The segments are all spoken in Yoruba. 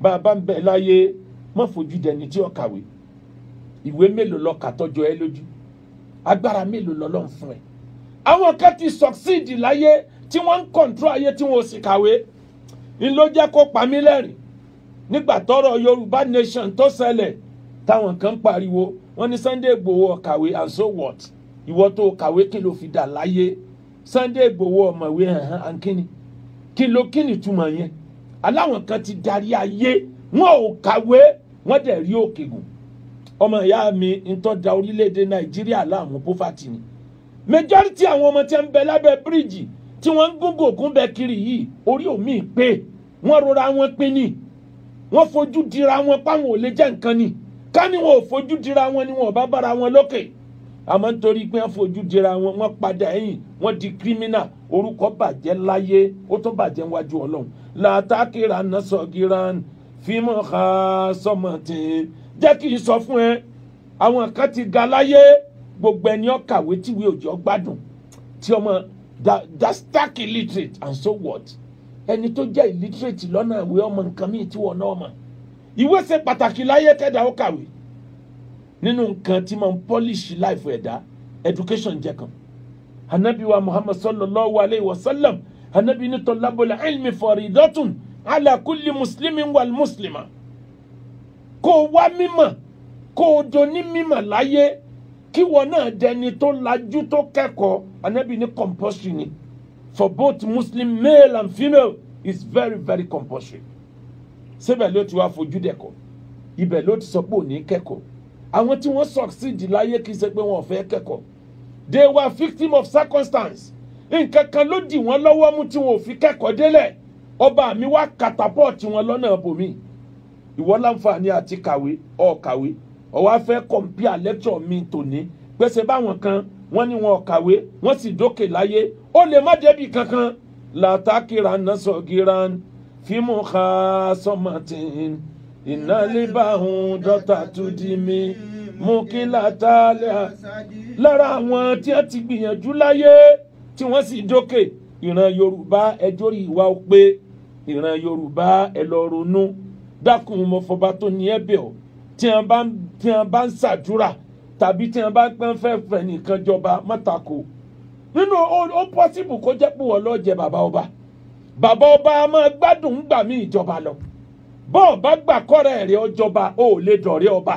Bàbá ń bẹ láyé, má fojú dẹni tí ó kàwé. Ìwé mélòó lọ kà tọ́jọ́ ẹ lójú? Agbára mélòó lọ́lọ́run fún ẹ? Àwọn kan ti succeed láyé tí wọ́n ń control ayé tí wọ́n ò sì kàwé. Ń ló jẹ́ kó pa mí lẹ́rìn nígbà tọ́rọ̀ Yorùbá nation tó ṣẹlẹ̀, táwọn kan ń pariwo, wọ́n ní Sunday Igboho ó kàwé, and so what? Ìwọ tó kàwé, kí ló fi dà láyé? Sunday Igboho ọ̀mọ̀wé hàn án, kíni kí ló kí ni túmọ̀ yẹn? Aláwọn kan ti darí ayé, wọn ò kàwé, wọ́n dẹ̀ rí òkè gùn. Ọmọ ìyá mi, ń tó da orílẹ̀-èdè Nàìjíríà láàmú, poverty ni. Majority àwọn ọmọ tí ń bẹ lábẹ́ bíríìjì tí wọ́n ń gúngò gún bẹ kiri yìí, orí omi pé wọ́n rora wọn pín ní, wọ́n fojú dira wọn páwọn ò lè jẹ́ nǹkan ni. Ká ní wọn ò fojú dira wọn ni, wọn ò bá bára wọn lókè. Àmọ́ nítorí pé wọ́n fojú dira wọn, wọ́n padà ẹ̀yìn, wọ́n di criminal. Orúkọ bàjẹ́ láyé, ó tún bàjẹ́ níwájú Ọlọ́run. Látàkìrà náà sọ̀gìrán fíìmù ha sọmọ tí jẹ́ kí n sọ fún ẹ, àwọn kan ti ga láyé. Gbogbo ẹni ó kàwé tíwèé òjò gbádùn tí ọmọ that stark illiterate, and so what? Ẹni tó jẹ́ illiterate lọ́nà ìwé, ọmọ nǹkan míì tí wọ́n náà mọ̀. Ìwé ṣe pàtàkì láyé, kẹ́dà ó kàwé. Nínú nǹkan tí máa ń polish life ẹ̀dá, education jẹ́ kan. Anabi wa Muhammad sallallahu alayhi wa sallam, anabi ní talabul ilmi faridatun ala kulli muslimin wal muslima. Kó o wá mímọ̀, kó o do ní mímọ̀ láyé, kí wọn náà dẹni tó lajú, tó kẹ́kọ̀ọ́, anabi ní compulsory ni for both Muslim male and female, is very very compulsory. Síbẹ̀ ló ti wá fojú dẹ̀kọ̀, ibẹ̀ ló ti sọ pé òní kẹ́kọ̀ọ́. Àwọn tí wọ́n succeed láyé, kì í ṣe pé wọ́n ò fẹ́ kẹ́kọ̀ọ́. They were victim of circumstance. Nǹkan kan ló dì wọ́n lọ́wọ́ mú tí wọn ò fi kẹ́kọ̀ọ́ délẹ̀. Ọba mi wá catapult wọn lọ́nà ibòmí. Ìwọ láǹfààní àti kàwé, ọ̀ kàwé, ó wá fẹ́ compare lecture mi tòní pèsè báwọn kan wọ́n ní wọn ò kàwé, wọ́n sì dókè láyé. Ó lè má débi kankan. Látàkìrà nasọ̀gìrán fíìmù ká sọmọtìn ìnálébàhùn dọ́tà tó di mi mú kí látàlẹ́. Lára àwọn tí wọ́n ti gbìyànjú láyé tí wọ́n sì dókè, ìran Yorùbá, ẹjọ́ rí ìwà ó pé ìran Yorùbá, ẹ lọ ronú. Dákun, mo fọba tó ní ẹ̀bẹ̀ ọ́, tí wọ́n bá ń ṣàdúrà tàbí tí wọ́n bá pẹ́ fẹ́ fẹ́ nìkan jọba, mọ́tàkó nínú. Ó possible kó jẹ́ pé wọ́n lọ́ọ́ jẹ bàbá ọba. Bàbá ọba a máa gbádùn ń gbà mí ìjọba lọ. Bọ́ọ̀ bá gbà kọ́rẹ́ rẹ̀ ọjọba, ó lè dọ̀rẹ́ ọba.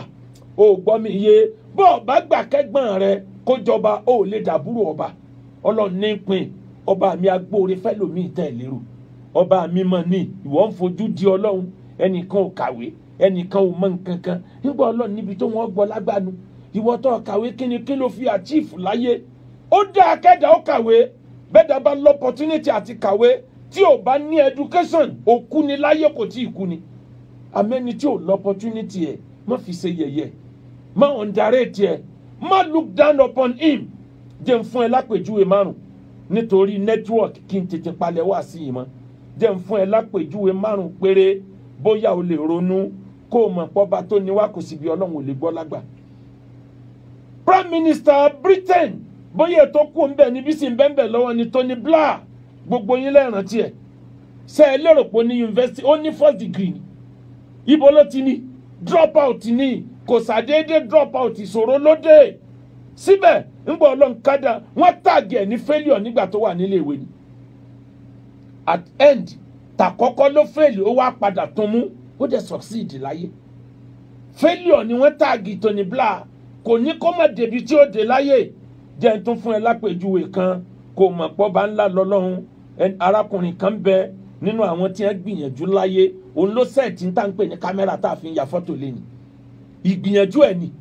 Ó gbọ́ mi yé? Bọ́ọ̀ bá gbà kẹ́gbọ́n rẹ̀ kó jọba, ó lè dàbúrò ọba. Ọlọ́run ní pin. Ọba mi agbóore fẹ́lòmíì tẹ̀ lérò. Ọba mi mọ̀ ní ìwọ ń fojú di Ọlọ́run. Ẹnìkan ò kàwé, ẹnìkan ò mọ nǹkan kan nígbà Ọlọ́run níbi tó wọ́n gbọ́ lágbàánu. Ìwọ tó kàwé, kí ni kí ló fi achieve láyé? Ó dá akẹ́dà ó kàwé. Bẹ́ẹ̀ dá bá l'opportunity àti kàwé, tí ò bá ní education, òkú ni láyé, kò tí ì kú ni. Àmẹ́ni tí ò l'opportunity ẹ̀, má fi ṣe yẹ̀yẹ́, má underrate ẹ̀, má look down upon him. Jẹ́ n fún ẹ lápèjúwe márùn nítorí network, kí n tètè palẹ̀ wá sí yìí mọ́. Jẹ́ n fún ẹ lápèjúwe márùn péré, bóyá o lè ronú kó o mọ̀ pọ́ba tó ní wá, kò síbi Ọlọ́run ò lè gbọ́ lágbà. Prime Minister Britain, bóyá ètò kù ń bẹ̀ níbí sì ń bẹ́ẹ̀ bẹ́ẹ̀ lọ́wọ́ ni, Tony Blair, gbogbo yín lẹ́ẹ̀rántí ẹ̀. Ṣe é lérò pé ó ní university, ó ní first degree ni? Ibo ló ti ní? Drop out ní. Kò sàdédé drop out, ìṣòro ló dé. Síbẹ̀ ńgbà Ọlọ́run kádà, wọ́n tag ẹ̀ ní failure nígbà tó wà nílé ìwé ni. At end, tàkọ́kọ́ ló fail, ó wá padà tún mú, ó dẹ̀ succeed láyé. Failure ni wọ́n tag Tony Blair, kò ní kó má débi tí ó dé láyé. Jẹ́ n tún fún ẹ lápèjúwe kan, kò mọ̀ pọ́ bá ńlá lọ́lọ́run. Arákùnrin kan bẹ nínú àwọn tí wọ́n gbìyànjú láyé. Òun ló set ń tà ń pè ní kámẹ́rà tá a fi ń ya fọ́tò lẹ́nu. Ìgbìyànjú ẹ̀ ni,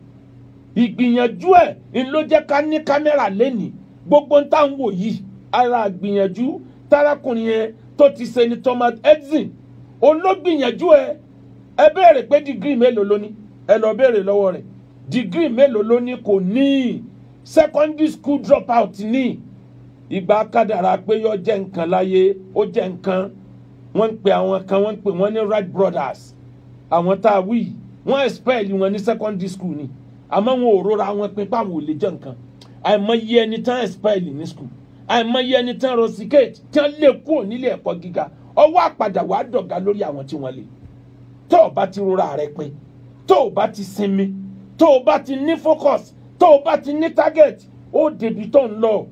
ìgbìyànjú ẹ̀ ń ló jẹ́ ká ní kámẹ́rà lẹ́nìí. Gbogbo ń tá ń wò yìí, ara gbìyànjú tárákùnrin yẹn tó ti ṣe ni Thomas Edison. Òun ló gbìyànjú ẹ. Ẹ béèrè pé degree mélòó ló ní? Ẹ lọ béèrè lọ́wọ́ rẹ̀, degree mélòó ló ní? Kò ní. Secondary school drop out ní. Ìgbà kádàrá pé yọ jẹ́ nǹkan láyé, ó jẹ́ nǹkan. Wọ́n ń pe àwọn kan, wọ́n ń pè wọ́n ní Wright Brothers. Àwọn tá a wí, wọ́n expel wọn ní secondary school ni, àmọ́ wọn ò rọra wọn pin páwọn ò lè jẹ́ nǹkan. Àìmọye ẹni tán expel ní school, àìmọye ẹni tán rusticate tí wọ́n lè kúrò nílé ẹ̀kọ́ gíga, ọwọ́ àpàdà wàá dọ̀gá lórí àwọn tí wọ́n lè. Tó o bá ti rora rẹ pin, tó o bá ti sinmi, tó o bá ti ní focus, tó o bá ti ní target, ó débi tó ń lọ.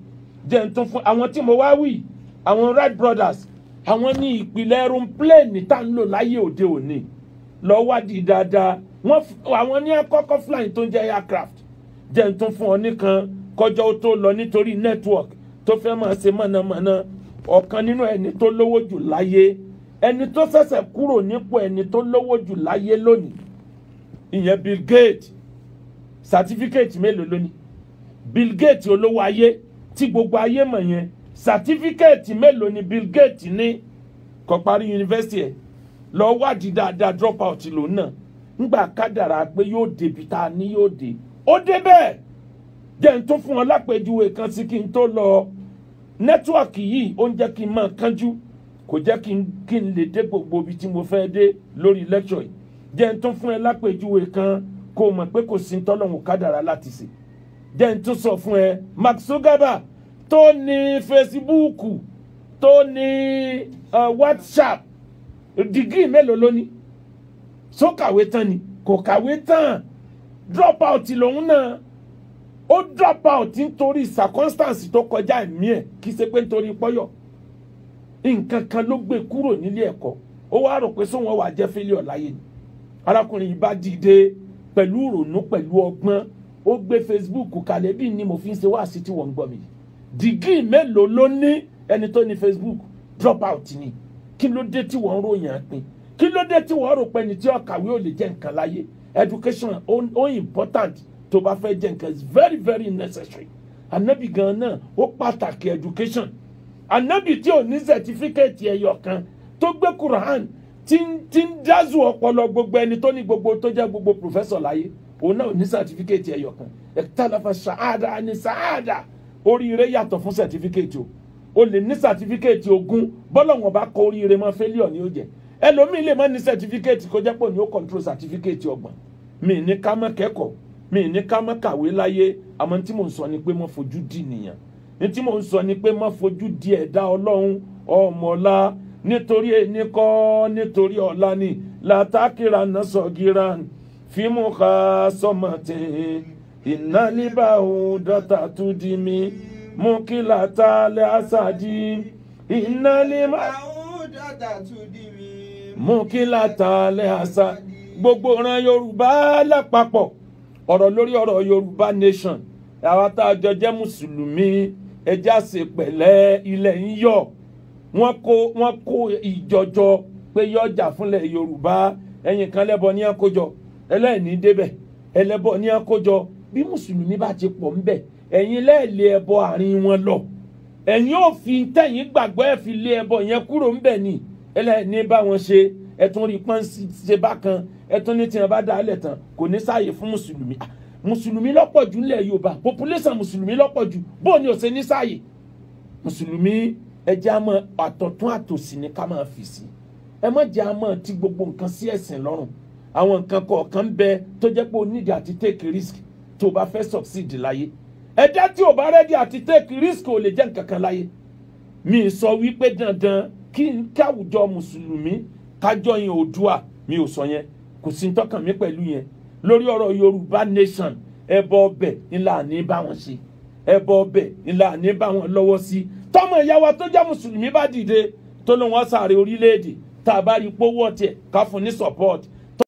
Jẹ́ n tún fún àwọn tí mo wá wí, àwọn Wright brothers, àwọn ní ìpìlẹ̀ aeroplane tá ń lò láyé òde òní. Lọ wádìí dáadáa, wọ́n àwọn ní àkọ́kọ́ flying tó ń jẹ́ aircraft. Jẹ́ n tún fún ọ nìkan kọjọ́ ó tó lọ nítorí network tó fẹ́ máa ṣe mọ̀nàmọ́ná. Ọ̀kan nínú ẹni tó lówó jù láyé, ẹni tó ṣẹ̀ṣẹ̀ kúrò nípò ẹni tó lówó jù láyé lónìí, ìyẹn Bill Gates. Certificate mélòó lónìí? Bill Gates olówó ayé tí gbogbo ayé mọ̀ yẹn, certificate mélòó ni Bill Gates ní? Kò parí yunifásitì ẹ̀. Lọ wádìí dáadáa, drop out lòun náà. Ńgbà kádàrá pé yóò débi tá a ní yóò dé, ó dé bẹ́ẹ̀. Jẹ́ n tún fún ọ lápèjúwe kan sí kí n tó lọ. Network yìí ó ń jẹ́ kí n máa kánjú, kò jẹ́ kí n lè dé gbogbo ibi tí mo fẹ́ dé lórí lecture yìí. Jẹ́ n tún fún ẹ lápèjúwe kan kó o mọ̀ pé kò sí tọ́lọ́hún kádàrá láti ṣe. Jẹ́ n tún sọ fún ẹ, Mark Zuckerberg tó ní Facebook, tó ní WhatsApp, degree mélòó ló ní? Só kàwé tán ni? Kò kàwé tán, drop out lòun náà. Ó drop out nítorí circumstance tó kọjá ẹ̀mí ẹ̀, kì í ṣe pé nítorí pọ́yọ̀. Nǹkan kan ló gbé kúrò nílé ẹ̀kọ́. Ó wá rò pé sóun wà jẹ́ failure láyé ni. Arákùnrin yìí bá dìde pẹ̀lú ìrònú, pẹ̀lú ọgbọ́n, ó gbé Facebook kalẹ̀. Bí ni mo fi ń ṣe wáàsí tí wọ́n ń gbọ́ mi. Degree mélòó ló ní ẹni tó ní Facebook? Drop out ni. Kí ló dé tí wọ́n ń ròyìn pin? Kí ló dé tí wọ́n rò pé ẹni tí ó kàwé ò lè jẹ́ nǹkan láyé? Education ó important. Tó bá fẹ́ jẹ́ nǹkan, is very very necessary. Anabi gan náà ó pàtàkì education. Anabi tí ò ní certificate ẹyọ kan, tó gbé Quran tí ń dázù ọpọlọ gbogbo ẹni tó ní gbogbo tó jẹ́ gbogbo professor láyé, òun náà ò ní certificate ẹyọ kan. Ẹ̀tàlàfà sàádà ní sàádà, oríire yàtọ̀ fún certificate o. O lè ní certificate 20, bọ́lọ̀ wọn bá kọ oríire mọ́, failure ni ó jẹ́. Ẹlòmíì lè má ní certificate, kó jẹ́ pé òní ó control certificate 30. Mi ní ká má kẹ́kọ̀ọ́, mi ní ká má kàwé láyé, àmọ́ tí mò ń sọ ni pé má fojú di nìyàn. Ní tí mò ń sọ ni pé má fojú di ẹ̀dá Ọlọ́run ọmọọlá, nítorí ẹni kọ́, nítorí ọ̀la ni. Látàkìrà náà sọ̀gìrà fíìmù ká sọmọtì ìnálíbà òun dọ́tà tó di mi mú kí látàlẹ́ àṣàdì ìnálíbà òun dọ́tà tó di mi mú kí látàlẹ́ àṣà. Gbogbo ìran Yorùbá lápapọ̀, ọ̀rọ̀ lórí ọ̀rọ̀ Yorùbá nation, àwa tá a jọ jẹ́ mùsùlùmí, ẹjẹ́ àṣẹ pẹ̀lẹ́. Ilẹ̀ ń yọ̀, wọ́n kó ìjọjọ pé yọjà fúnlẹ̀ Yorùbá. Ẹ̀yìn kan lẹ́bọ ní àkójọ, ẹlẹ́ẹ̀ní débẹ̀, ẹlẹ́bọ ní àkójọ. Bí mùsùlùmí bá ti pọ̀ ńbẹ̀, ẹ̀yin lẹ́ẹ̀lẹ́ ẹbọ àárín wọn lọ, ẹ̀yin ò fi tẹ̀yìn gbàgbọ́ ẹ̀ fi lé ẹbọ yẹn kúrò ńbẹ̀ ni. Ẹlẹ́ẹ̀ní bá wọn ṣe, ẹ̀tún rí pọ́n ṣe bákan, ẹ̀tún ní tí wọn bá dá alẹ̀ tán, kò ní sáàyè fún mùsùlùmí. Mùsùlùmí lọ́pọ̀ jù ńlẹ̀ Yorùbá, population mùsùlùmí lọ́pọ̀ jù, bóò ni ò ṣe ní sáàyè mùsùlùmí? Ẹ jẹ́ àmọ́ àtọ̀tún àtòsì ni ká máa fi sí. Ẹ má jẹ́ àmọ́ tí gbogbo nǹkan sí ẹ̀sìn lọ́rùn. Àwọn nǹkan kọ̀ọ̀kan ń bẹ tó jẹ́ pé o nídìí àti take risk tó o bá fẹ́ succeed láyé. Ẹ̀dá tí o bá ready àti take risk ò lè jẹ́ nǹkan kan láyé. Mi sọ wípé dandan kí káwùjọ mùsùlùmí kájọ yẹn Oòduà, mi ò sọ yẹn, kò sí tọ́kàn mi pẹ̀lú yẹn. Lórí ọ̀rọ̀ Yorùbá nation, ẹbọ ọbẹ̀ ńlá ní bá wọn ṣe, ẹbọ ọbẹ̀ ńlá ní bá wọn lọ́wọ́ sí. Tọ́mọ ìyá wa tó jẹ́ mùsùlùmí bá dìde tó ló wọn sáré orílẹ̀-èdè, tá a bá rí pówó tiẹ̀, ká fún ní support.